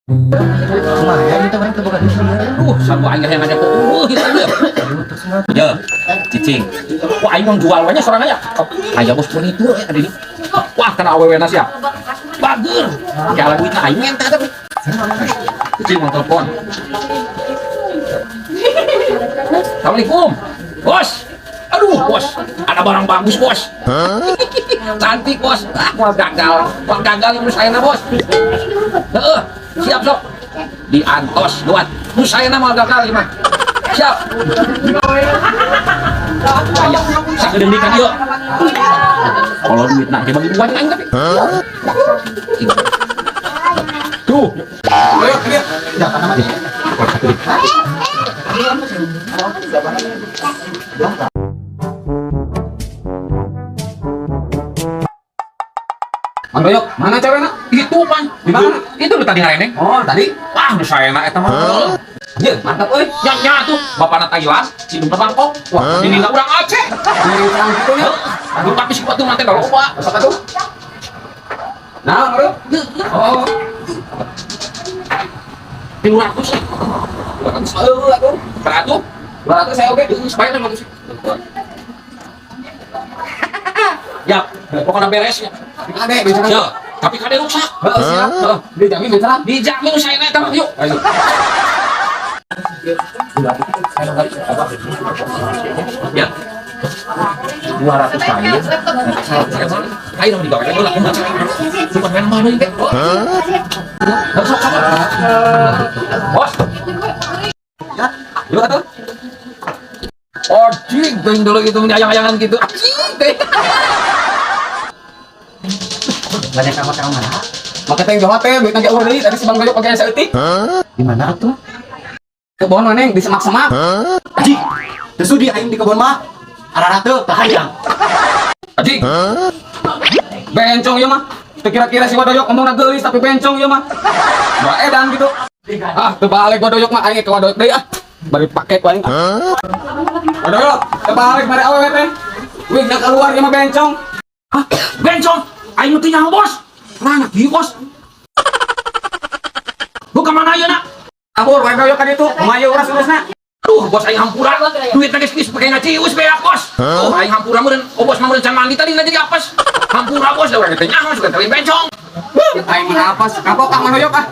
Lumayan itu orang teu boga duit ya. Sarua aing hayang ngajak gitu ya. Ya, cicing. Wah, aing mau jual we nya sorangan ya. Aya bos furnitur ya ada di. Wah, kana awewe na sia. Bager. Kayak duitna aing minta tapi. Cicing mau telepon. Assalamualaikum. Bos. Aduh, bos. Ada barang bagus, bos. Cantik, bos. Ah, wah gagal. Wah gagal ini saya bos. Heeh, siap sok. Diantos, duat. Nu saya mah gagal ieu mah. Siap. Aya, sakedeung deui ka dieu. Kalau duit nak bagi dua aing tapi. Tuh. Ayo, ayo. Ya, apa namanya? Mang Doyok, mana cewekna? Itu pan. Di mana? Itu lu tadi ngareneng. Oh, tadi. Wah, nu saena eta mah. Iya, mantap euy. Nya nya tuh, bapana Thailand, indungna Bangkok. Wah, ini urang Aceh. Di gitu nya. Aduh, tapi si batu mah teh loba. Sok atuh. Nah, Bro. Oh, 300. 200. heuh atuh. Beratu? 200 saya oke. Supaya kan bagus. Ya, pokoknya beres ya. Kade bencana. Ya, tapi kade rusak. Heeh, siap. Heeh. Dijamin bencana. Dijamin saya naik mah, yuk. Ayo. Ya. 200 kali. Ayo dong digawe lah. Sumpah main mana ini? Sok sok. Bos. Yuk atuh. Ojing, ting dulu itu ayang-ayangan gitu. Anjing, teh. Banyak sama sama mana? Maka teh jawab teh duit lagi eueuh deui tadi si Bang Doyok pake saeutik. Di mana atuh? Kebon maneng di semak-semak. Aji, teu sudi aing di kebon mah. Arara teu kahayang. Anjing. Bencong ieu mah. Teu kira-kira si Wadoyok ngomongna geulis tapi bencong ieu mah. Wah edan gitu. Ah, teu balik Wadoyok mah aing ke Wadoyok deui ah. Bari pake ku aing. Wadoyok, teu balik mari awewe teh. Wih, nya keluar ieu mah bencong. Hah? Bencong. Aing nu teu nyaho, Bos. Rana kieu, Bos. Buka mana ieu, nak? Kabur Wadoyok ka ditu, kumaha ieu urus-urusna? Duh, bos aing hampura. Duit geus geus pake ngacius beak, Bos. Tuh, aing hampura meureun. Oh, bos mah meureun can mandi tadi jadi apes. Hampura, Bos, da urang teh nyaho sugan teh bencong. Aing mah apes, kapok ah Wadoyok ah.